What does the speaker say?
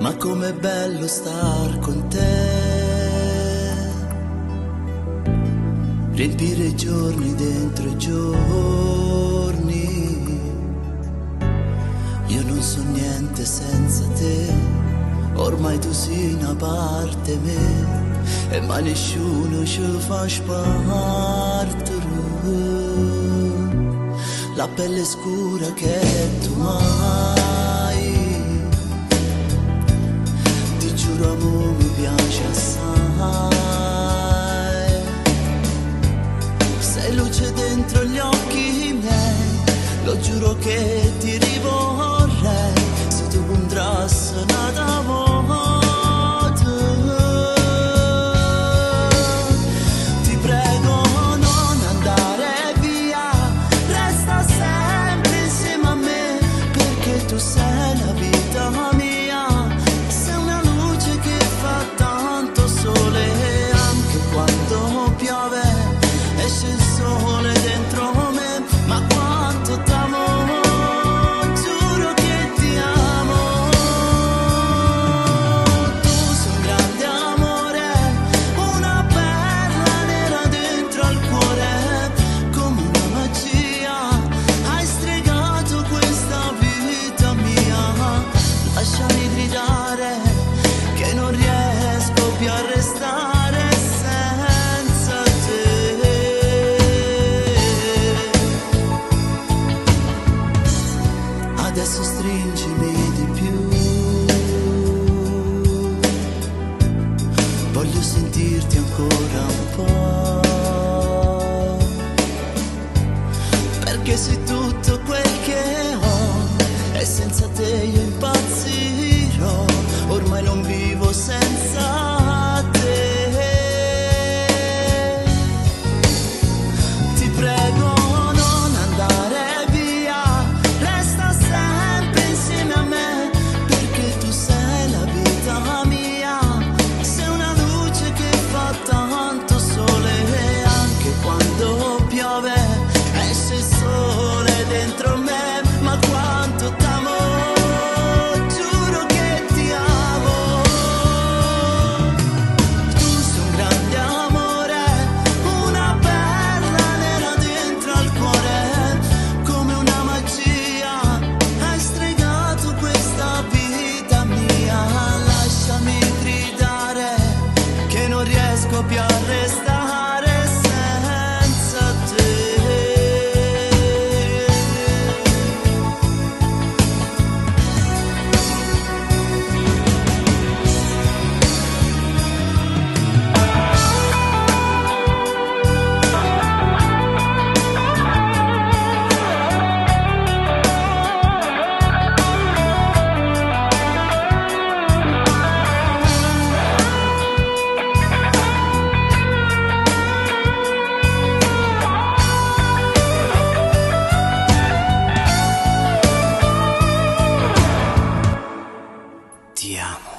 Ma com'è bello star con te. Riempire i giorni dentro i giorni. Io non so niente senza te. Ormai tu sei una parte me. E mai nessuno ci fa spartire. La pelle scura che tu hai. Ti giuro amore mi piace assai. Sei luce dentro gli occhi miei, lo giuro che ti rivorrei. Se tu contrassi un'altra volta. Ti prego non andare via, resta sempre insieme a me, perché tu sei la vita mia. Sei una luce che fa tanto sole, anche quando piove, esce il sole dentro me. Ma quanto t'amo, giuro che ti amo. Tu sei un grande amore, una perla nera dentro al cuore, come una magia hai stregato questa vita mia. Lasciami gridare che non riesco più a restare senza te. Adesso stringimi di più. Voglio sentirti ancora un po'. Perché sei tutto quel che ho e senza te io impazzirò. Ormai non vivo senza te. Ti prego non andare via, resta sempre insieme a me, perché tu sei la vita mia. Sei una luce che fa tanto sole, anche quando piove, esce il sole dentro me. Ma quanto t'amo, giuro che ti amo. Tu sei un grande amore, una perla nera dentro al cuore, come una magia hai stregato questa vita mia. Lasciami gridare che non riesco più a restare senza te. Ti amo.